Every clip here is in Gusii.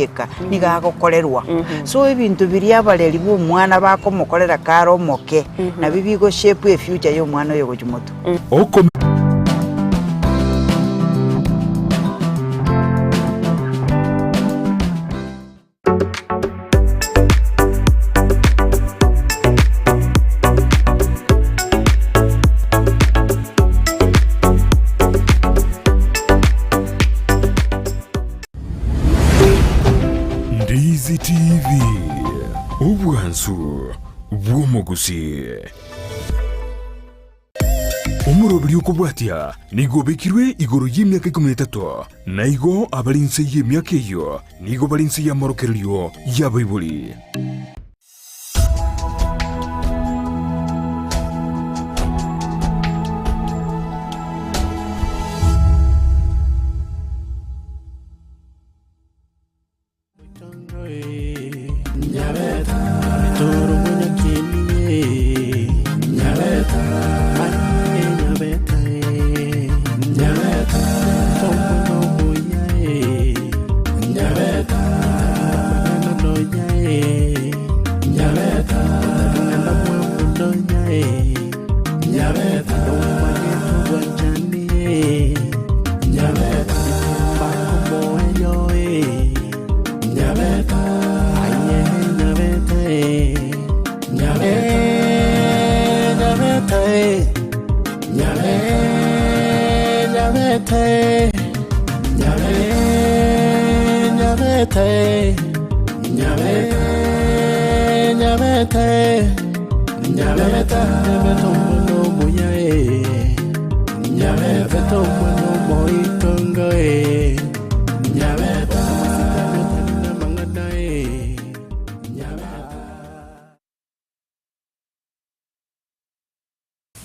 Eka nigo agokorerwa. So ebinto biria abareri ba omwana bakomokorera kare omoke, nabio bigo shape efuture ya omwana oyo gochia motwe. Oko. Ndizi TV, obwansu bw'omogusii. Omoroberi okobwatia nigo obekirwe igoro y'emiaka ikomi na etato, na igo abare inse y'emiaka eyio nigo bare inse y'amorokererio y'abaibori.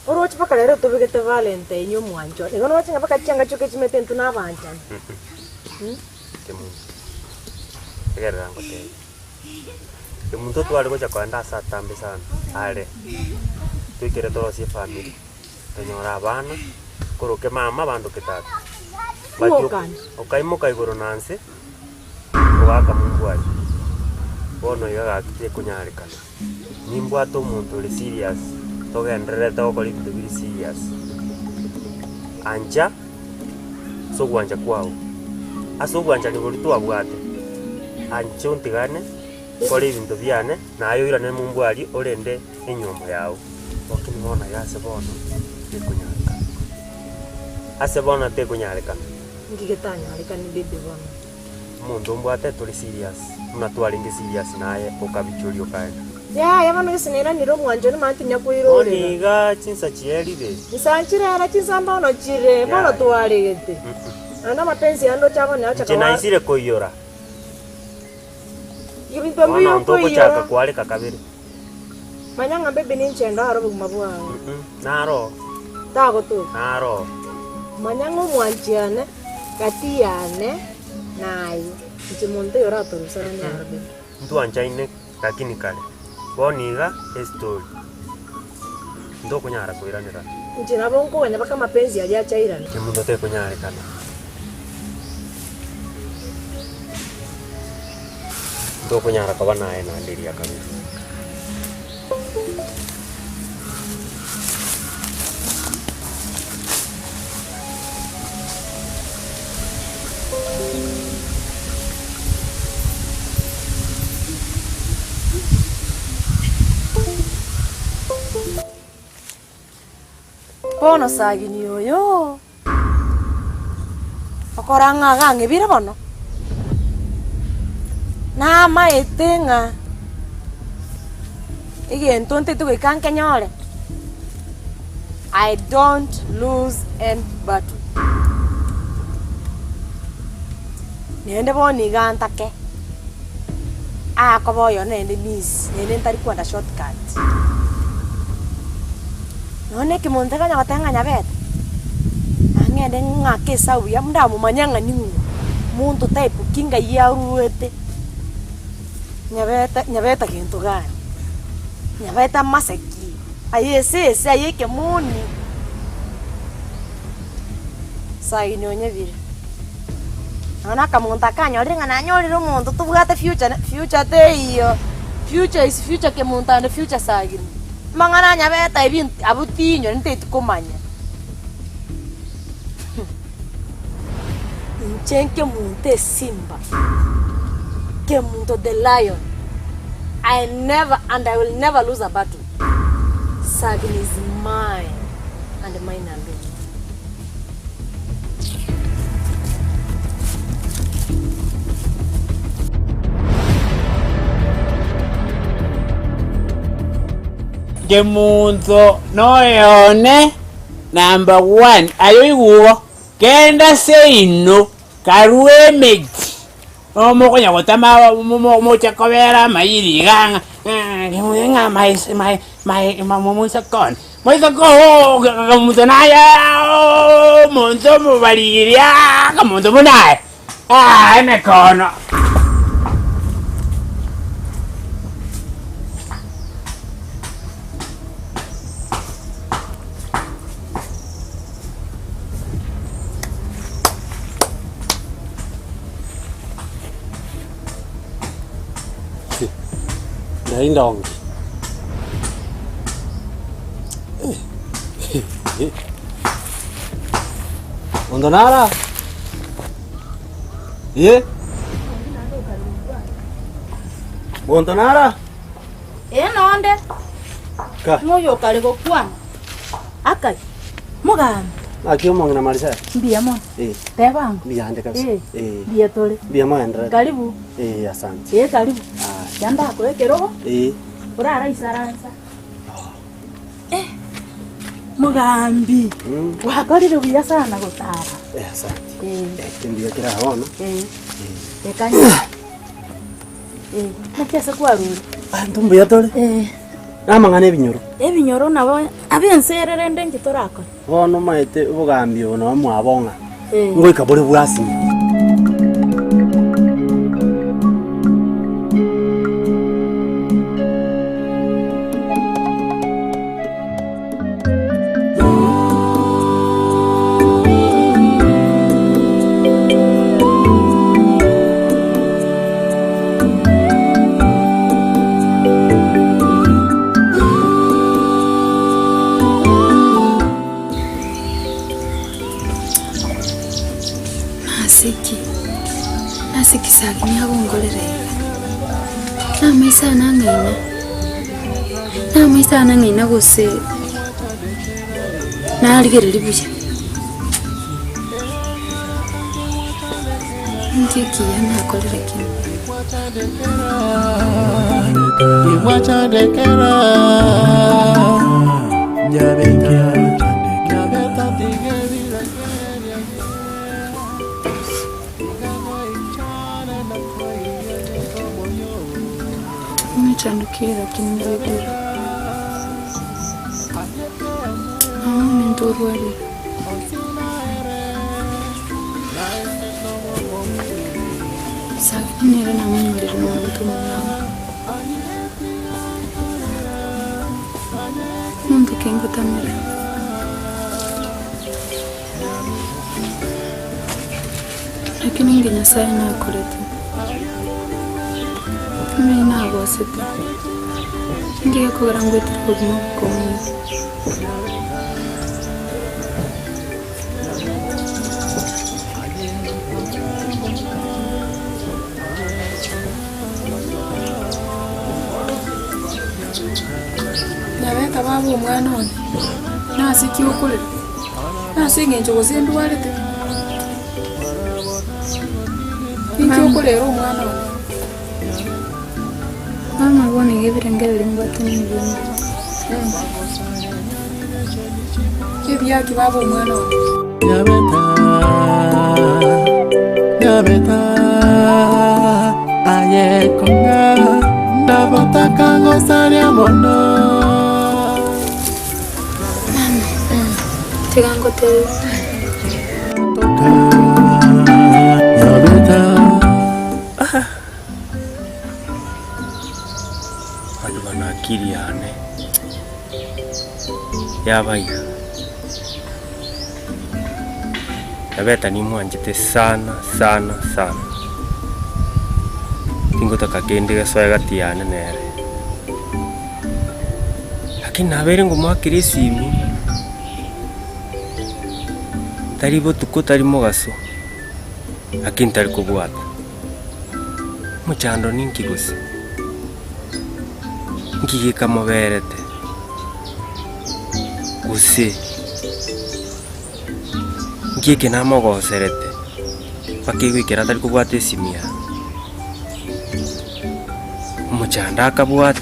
Oroche mpaka rero tobegete Valentine omwanchwa, igo noroche ng'a mpaka chianga chioka echimete intwe na abanchani. Kemunto, egerera ngotebie, kemunto tware gocha kogenda ase atambe sana, are, toikere torosie efamiri, tonyore abana, koroke mama abandoke tata. But Ng'okani. okaimoka igoro na nse, ogaka mungu aye, bono iga gaki tekonyarekana. Nimbwate omonto ore serious, togendererete gokora ebinto bire serious. Ancha ase ogwancha kwao, ase obwanchani boria twabwate, ancha ontigane, nkore ebinto biane, naye oirane mombwarie orende enyomba yao. Lakini bono iga ase bono tekonyarekana, ase bono tekonyarekana. Inki getanyarekane baby bono? Omonto ombwate tore serious buna twarenge serious naye okabichoria okaenda. Yaya bono gese nairanire omwanchani mani Bono tinyakoirorera. iga chinsa chierire. Nsa nchirera chinsa mbono chire bono Yaya. twaregete. Naende amapenzi ande ocha bono Inche ochaka wa naisire koiyora. Ebinto Bono mbuya ntogochaka okoiyora. kwareka kabere. Manya ng'a baby ninche ndare obogima bwao. Naro. Tagotoka. Naro. Manya ng'a omwanchi one gati yane naye, inche monto oyo oratorusane naro baby. Ntwanchaine lakini kare. Bono iga estory. Ntokonyara koiranerana. Inche nabo nkoganya mpaka amapenzi aria achairane. Kemunto tekonyarekana. Ntokonyara koba naye naende eria kabere. Bono Sagini oyo okora ng'a iga ang'ebire bono, namaete ng'a egento ntete goika nkenyore, I don't lose any battle. Naende bono iga ntake, akoba oyo naende miss, naende ntari kwenda short cut. Nonya na ekemonto konya goteba ng'a nyabete, ang'ende ng'ake esabu buya ndamomanye ng'a ning'o, monto type ki ng'ai aruete, nyabete nyabete gento gani, nyabete amaseki, aye esese aye ekemoni, Sagini onyebire. Nonya na akamonto akanyorire ng'a nanyorire omonto tobwate future ne future teiyo, future is future kemonto and future sagini. Amang'ana anyabete ebinto abwo tinyori ntaeti komanya. Inche nkemonto esimba, kemonto the lion, I never and I will never lose a battle, Sagini is mine and mine alone. Kemunto noyone number one aye oigwe igo, kenda seino karue emechie omokonya gotama moche kobera amairi iga ng'a ng'a my my my moiseke one, moiseke oo omonto naye omonto omobariri aa omonto buna aye emekono. Ndai ndonge. Ondo nara? Eh? Monto nara? Ee nonde. Ka. Ng'oyo okare gokwana. Akai. Mogambi. Naki omong'ina Marisela? Mbuya mono. Eh. Tebango. Mbuya ande kabisa. Eh. Eh. Mbuya tore. Mbuya moenderete. Karibu. Eh, asante. Eh, karibu. Ah. Yanda akoe ekerogo. Eh. Oraraisaransa. Eh. Mogambi. Gwakorire buya sana gotara. Eh, asante. Eh. Eh, mbuya kera bono. Eh. Ekanya. Eh, naki ase kwarure? Abanto mbuya tore. Eh. Namang'ana ebinyoro. Ebinyoro nabo abense rende inche torakore. Bono omanyete obogambi obo nabo mwabong'a. Eh. Ngoika bore bwasima. Nase ki? Nase ki Sagini agongorera iga? Namaiso ane ang'aina? Namaiso ane ang'aina gose narigereria buya? Ninki ekiya nakorire kende? Ng'echandukire lakini ndoigure. Mama ominto orwarire. Sagini nere namonyorire nomonto omong'ao. Monto ki ngotamera. Lakini inge Nyasaye nakorete. Ime nagosete. Ngiye kogera ngwetire obogima obokong'u. Nyabeta baba omwana one, nase ki okorera? Nase eng'encho gose ndwarete? Ninki okorera omwana one? Mama bono iga ebirengererio mbwate nebinge. Ebiaki baba omwana one. Nyabeta, nyabeta, aye konga, ndabotaka ngosaria mono. Mama, tiga ngotebi. Nyabeta. Abanto bano akili yane yabaiga. Nyabeta nimwanchete sana sana sana. Tingotaka kende gesoe gati yane nere. Lakini nabeire ngomoakera esimi, tari botuko tari mogaso, lakini tari kobwata. Omochando ninki gose? Nki gekamoberete? Gose nki eke namogoserete mpaka egoikera atari kobwata esimi yane? Omochando akabwate,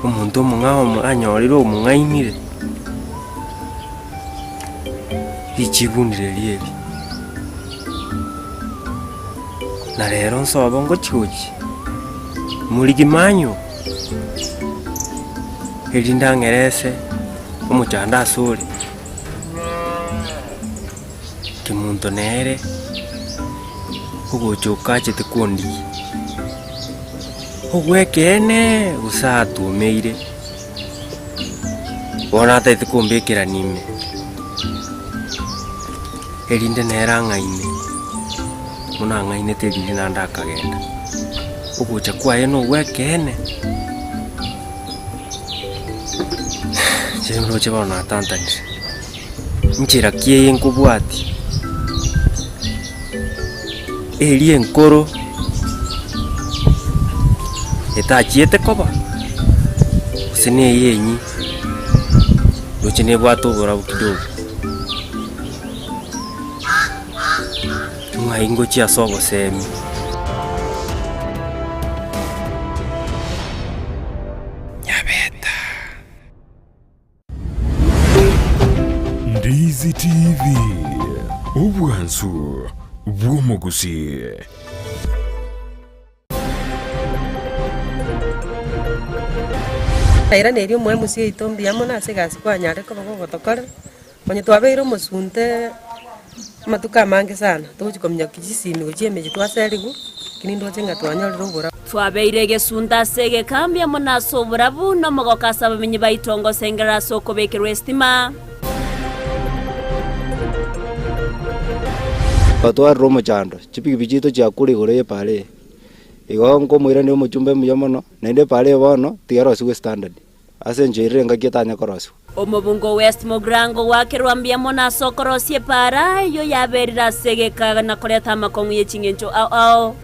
omonto omong'ao anyorire omong'ainire. Richibu ndire eri, na rero nsobo ngochi-gochi, morigi manyo, erinde ang'erese omochando asore. Kemunto nere ogocha okachete kondigia, ogw'ekeene gose atuomeire. Bono atagete kombekerania ime, erinde nere ang'aine, buna ang'ainete riria naende akagenda. Ogocha kwaye nogw'ekeene, inche nroche bono natantanire, nchera ki eye nkobwatia? Eria enkoro etachiete koba, gose neye enyi, roche nebwate oborabu kidogo. Ng'ai ngochia ase obosemi. Nyabeta. Ndizi TV, obwansu bw'omogusii. Nairaneria omoemusi oito mbuya mono ase egasi kwanyare koba gogotokorera, onye twabeire omosunte amatuko amange sana, togochi kominyokia chisimi gochia emechie twaserigwe, lakini ndoche ng'a twanyorire oborabu. Twabeire egesunte ase egekambi amo nase oborabu, na omogoko ase abamenyi baito ngosengerera ase okobekerwa esitima. Twatwarire omochando, chipikipiki chiaito chiakure igoro y'epaara eye. Igo nkomoirania omochumba omuya mono, naende epaara eye bono tiga erosigwe standard, ase enchera ere engaki etanya korosigwa. Omobunge o West Mugirango gwakerwa mbuya mono ase okorosia epaara eyio yaberire ase egeka na koreta amakong'u ye ching'encho ao ao.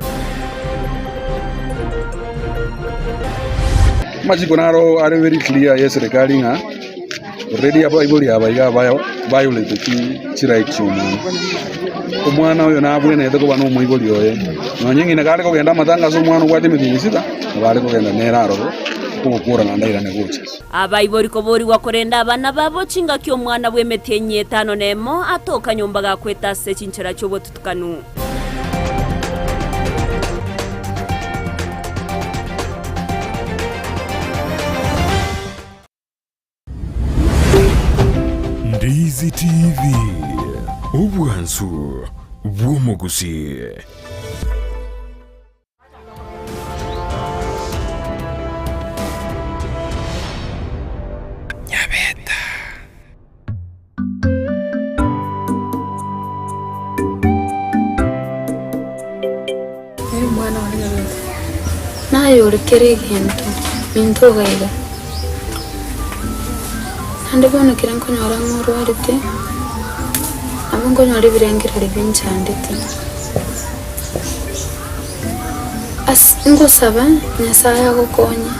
Amachiko naro are very clear ye serikali ng'a already abaibori aba iga violate chi rights chia omwana. Omwana oyo nabwenerete koba na omoibori oye, nonye ng'ina kare kogenda amatanga ase omwana obwate emetienyi sita, nabo are kogenda nere aroro ogokora naende airane gocha. Abaibori koborigwa korenda abana babo chingaki omwana bw'emetienyi etano nemo atoka nyomba gakwete ase chinchera chi'obotutukanu. Ndizi TV, obwansu bw'omogusii. Nyabeta. Ere omwana one Nyabeta. Naye ore kera egento, minto iga iga. Naende bono ekero nkonyora ng'a orwarete, nabo nkonyora ebirengererio binchandete. Ase ngosaba Nyasaye agokonye,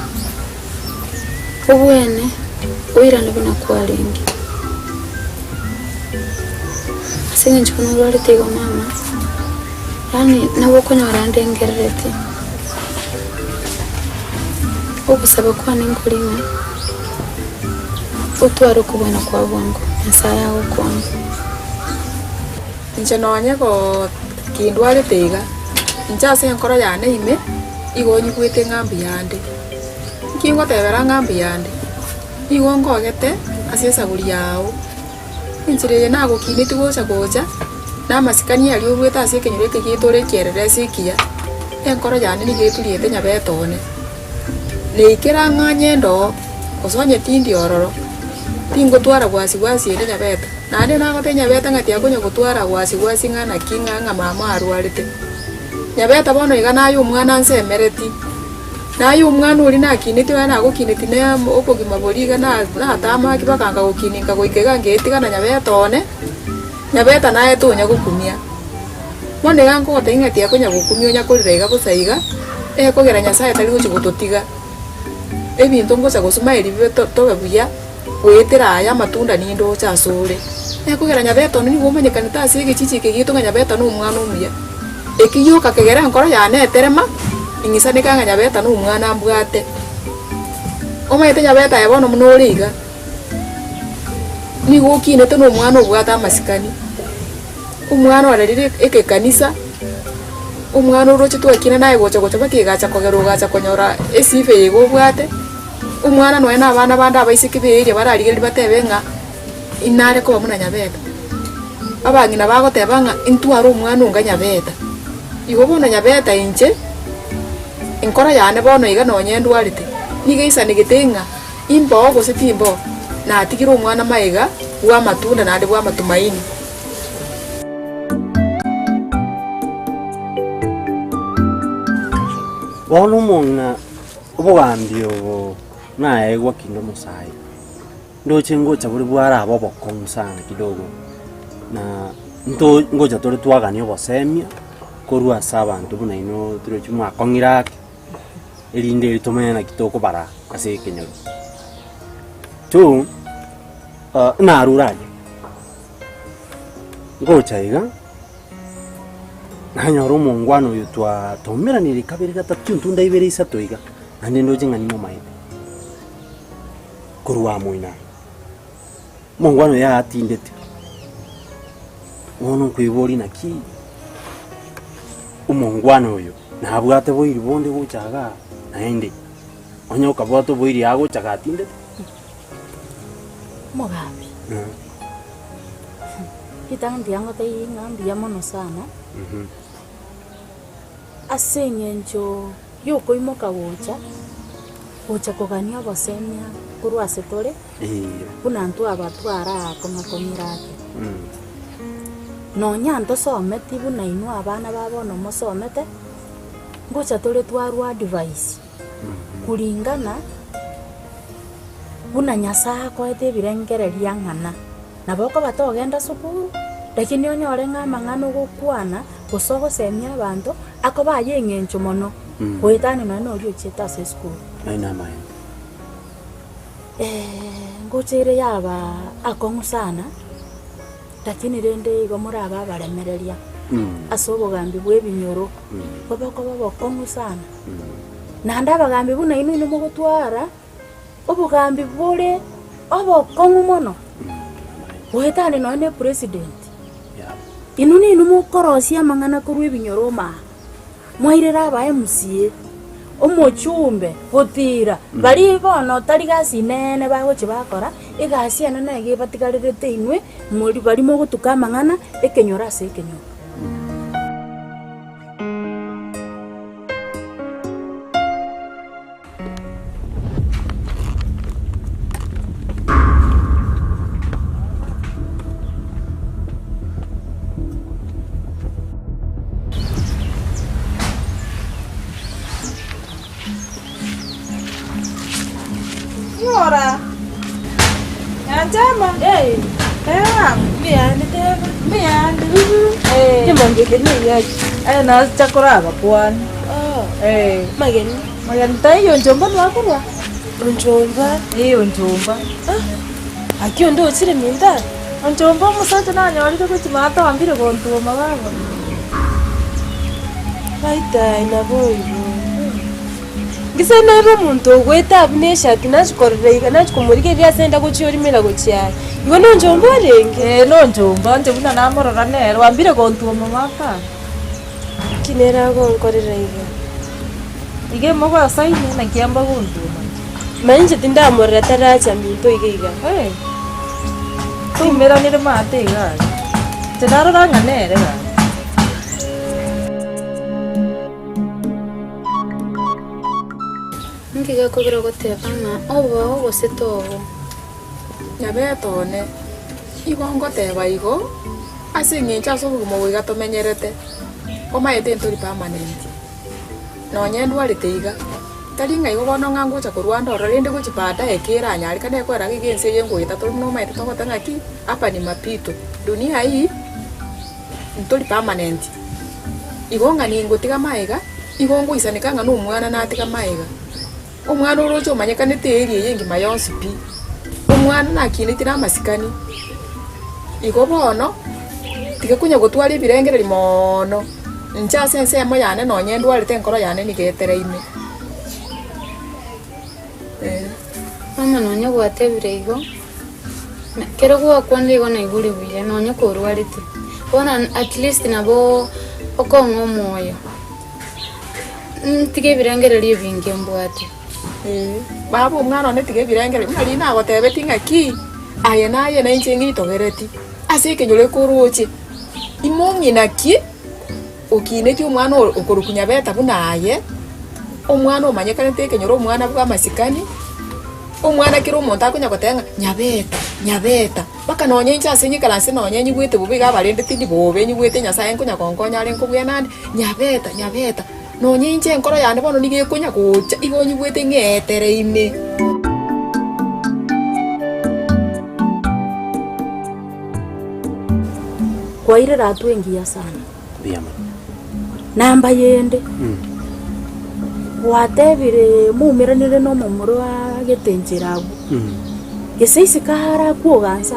obwene oirane buna kwarenge. Ase eng'encho buna orwarete igo mama, yaani nabo okonyora ndengerereti, ogosaba kwane nkori ng'a otware okobwena kwa bwango, Nyasaye agokonye. Inche nonye kindwarete iga, inche ase enkoro yane ime igo nyigwete ng'a mbuya nde. Nki ngotebera ng'a mbuya nde? Nigo nkogete ase esaburi yao, enchera eye nagokinetie gocha gocha, na amasikani aria oruete ase ekenyoro eke giaito ore ekieleleso ekiya, enkoro yane nigo eturiete nyabete one. Neikera ng'a ng'ende oo, gose onye tindi ororo. Tingotwara wasi wasi ere Nyabeta. Naende nagotebia Nyabeta ng'a tiakonya gotwara wasi wasi ng'a naki ng'a ng'a mama arwarete. Nyabeta bono iga naye omwana nsemereti, naye omwana oria nakineti nonya nagokineti na obogima boria iga na natamaki mpaka nkagokinia nkagoika iga ngetigana Nyabeta one, Nyabeta naye tonya gokumia. Bono iga nkogotebia ng'a tiakonya gokumia onya korera iga bosa iga, ekogera Nyasaye tari gochia gototiga. Ebinto ngocha gosuma erio bibe tobe buya, goetera aya amatunda nindoche asore. Ekogera Nyabeta one nigo omanyekanete ase egechichi eke giaito ng'a Nyabeta na omwana omuya. Eki gioka kegera enkoro yane eterema, ing'isaneke ng'a Nyabeta na omwana mbwate. Omanyete Nyabeta aye bono buna ore iga, nigo okinete na omwana obwate amasikani, omwana orerire ekekanisa. Omwana oroche twakina naye gocha gocha mpaka egacha kogera ogacha konyora esifa eye iga obwate, omwana nonya na abana bande abaiseke be area bararigereria batebe ng'a inare koba buna Nyabeta. Abang'ina bagoteba ng'a intware omwana onga Nyabeta. Igo bono Nyabeta inche, enkoro yane bono iga nonye ndwarete, nigo eisanegete ng'a imboo gose timboo, natigire omwana magega bwa amatunda naende bwa amatumaini. Bono omong'ina obogambi obo naegwa kinde omosae, ndoche ngocha bore bwarabe obokong'u sana kidogo, na nto ngocha tore twagania obosemia korwa ase abanto buna inwe torochi mwakong'ire ake, erinde erio tomanye naki tokobara ase ekenyoro. Two, narure aria. Ngocha iga, nanyora omongwana oyo twatomeranire kabere gatato chintunda ibere isato iga, naende ndoche ng'a nimomaete, korwa amo inaa. Omongwana oyo atindete, bono nkoiboria naki omongwana oyo nabwate boiri bonde gocha igaa naende, onye okabwata oboiri agocha gatindete. Omogambi, ritang'ani tiga ngotebie ng'a mbuya mono sana, ase eng'encho ya okoimoka gocha, gocha kogania obosemia korwa ase tore, buna intwe aba twaraakong'akong'ire ake. Nonya ntosometi buna inwe abana ba bono mosomete, ngocha tore twarwa advice. Kuringana buna Nyasae akoete ebirengererio ang'ana. Nabo okoba togenda sukuru, lakini onyore ng'a amang'ana ogokwana gose ogosemia abanto akoba aye eng'encho mono goetania nonya na oria ochiete ase esukuru. Aye namaene. Ngocha ere yaba akong'u sana, lakini rende igo morabe abaremereria ase obogambi bwa ebinyoro, bobe okoba obokong'u sana. Naende abagambi buna inwe inwe mogotwara obogambi bore obokong'u mono, goetania nonya na epresident. Inwe ninwe mokorosia amang'ana korwa ebinyoro omaa, mwairera aba MCA, omochumbe, gotira, baria bono tari gasi inene bagochia bakora, egasi enene nigo ebatigarerete inwe mori baria mogotuka amang'ana ekenyoro ase ekenyoro. Ng'ora, Nyanchama, eeh, mbuyande teba, mbuyande, eeh, aye nacha korabakwane, eh, mageni, mageni taiyo onchomba nwakorwa, onchomba, eh onchomba, Aki onde ochire minto aa? Onchomba omosacha nanyorire gochia maate oambire gontwoma baba. Baito aye naboigo. Gese nere omonto ogoeta abwo na eshati nachia korora iga nachia komorigereria ase enda gochia orimera gochia aye. Igo nonchomba orenge? Ee nonchomba, inche buna namorora nere, oambire gontwoma maka. Naki nere agonkorera iga? Iga emogosaine, naki amba gontwoma inche? Manya inche tindamorora taracha minto iga iga. Ee, twaumeranire maate iga aria, inche narora ng'a nere gaki. Inki gekogera ogoteba ng'a oboo gose toboo? Nyabeta one, igo ngoteba igo, ase eng'encho ase obogima obo iga tomenyerete, omaete ntori permanent. Nonye ndwarete iga, tari ng'a igo bono ng'a ngocha korwa ande ororo rende gochia baadaye keranyarekane ekorera iga ense eye ngoeta tore buna omaete togoteba ng'aki, hapa ni mapito, dunia hii ntori permanent. Igo ng'a ningotiga magega, igo ngoisaneka ng'a na omwana natiga magega. Omwana oroche omanyekanete eeri eye engima yonsi pi, omwana nakineti namasikani. Igo bono, tiga konya gotwara ebirengererio moono, inche ase ensemo yane nonye ndwarete enkoro yane nigo etereime. Eh. Mama nonye gwatebire igo, na kero gwakwanire igo naigure buya nonye korwarete, bono at least nabo okong'a omoyo. Tiga ebirengererio ebinge mbwate. Ee, baba omwana one tiga ebirengererio, buna riria nagotebetie ng'aki, aye naye na inche ng'itogereti ase ekenyoro ekoroche, imong'ina ki okinetie omwana oyo okorokwa Nyabeta buna aye, omwana omanyekanete ekenyoro omwana bw'amasikani, omwana kera omonto akonya goteba ng'a Nyabeta, Nyabeta. Mpaka nonye inche ase nyikaranse nonye nyigwete bobe iga abarende tindi bobe nyigwete Nyasaye nkonya gonkonya are nkobua nande, nyabeta, nyabeta, nonye inche enkoro yane bono nigo ekonya gocha igo nyigwete ng'eetere ime. Kwairire hatua engiya sana. Mbuya mono. Namba yende, gwatebire moumeranire na omomura oagete enchera abwo, gese isiko arakwe ogansa,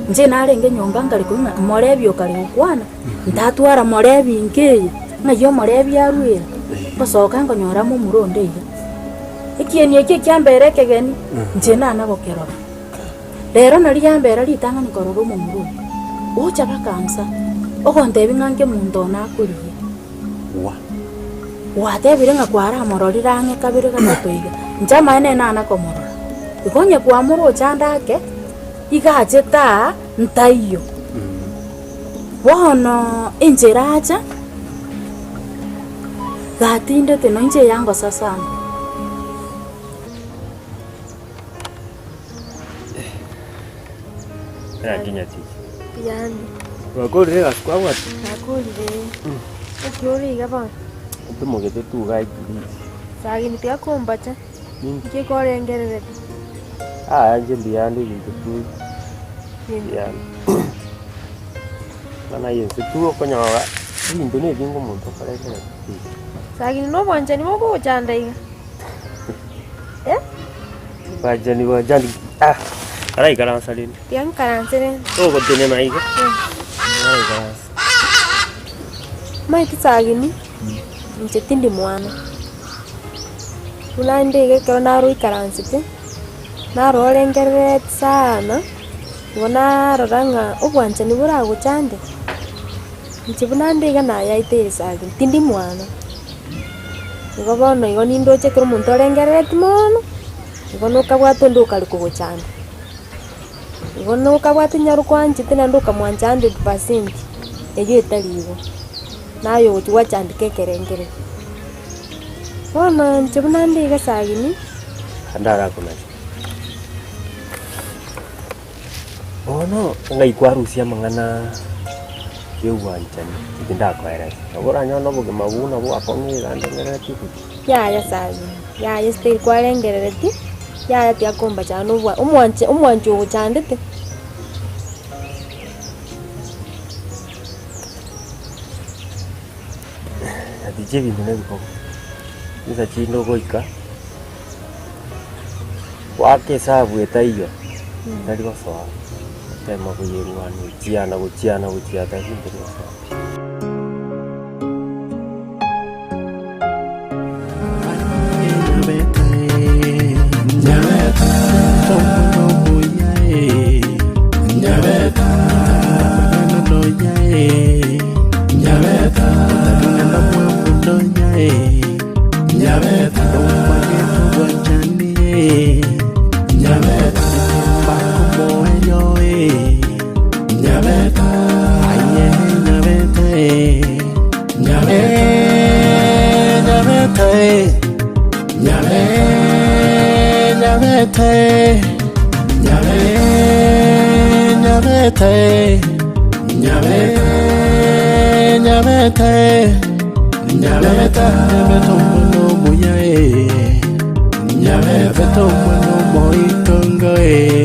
inche narenge nyomba nkare korwa ng'a morebi okare gokwana, ntatwara morebi nkeye, ng'ai omorebi arwera, ngosoka nkonyora momura onde iga. Ekieni ekio ekiambera ekegeni, inche nana gokerora. Rero nario yambera ritang'ani korora omomura oyo, ocha bakansa, ogontebia ng'a nkemonto one akorigia. Gwatebire ng'a kwaramororire ang'e kabere gatato iga, inche amaene nana komorora. Igo onye kwamoroche ande ake, iga achete aa, ntaiyo. Bono enchera acha, gatindete no inche yangosa sana. Naki nyatichi. Mbuya-ande. Gwakorire egasi kwabwate? Nakorire. Naki ore iga bono? Ntomogete tu iga please. Sagini tiga kombacha. Ninki? Nki korengerereti? Aya inche mbuya-ande ebinto tu. Binto. Mbuya-ande. Bono aye inse tu okonyora ebinto na ebinge omonto okorengereri pi. Sagini na obwanchani bokogochanda iga? Eh? Bwanchani bwanchani ah! Araikaransa rende. Tiga nkaranse rende. Togotenena iga. Araikaransa. Omanyete sagini, inche tindi mwana. Buna inde iga ekero naroikaransete, narorengerereti sana, igo narora ng'a obwanchani boragochande, inche buna inde iga nayaeteire sagini, tindi mwana. Igo bono igo nindoche ekero omonto orengerereti moono, igo nokabwate onde okare kogochanda. Igo nokabwate nyaroke oanchete naende okamwancha hundred percent, eywo etari igo, naye ogochia gwachandeka ekerengererio. Bono inche buna nde iga sagini. Ande arakonache. Bono ng'ai kwarusia amang'ana y'obwanchani inche ndakoerese. Nabo oranyore na obogima buna bwakong'u iga ndengerereti buya. Yaya sagini, yaya esitari kwarengerereti, yaya tiakombachana na obwa omwanche omwanchi ogochandete. Aticha ebinto na ebikoba, chinsa chinde ogoika, goaka esabu etaiyo, tari gosoa, otema koyerwania gochiana gochiana gochia tari tari gosoa. Nyabeta eh, Nyabeta, Nyabeta omwana omuya eh, Nyabeta omwana omoitongo eh.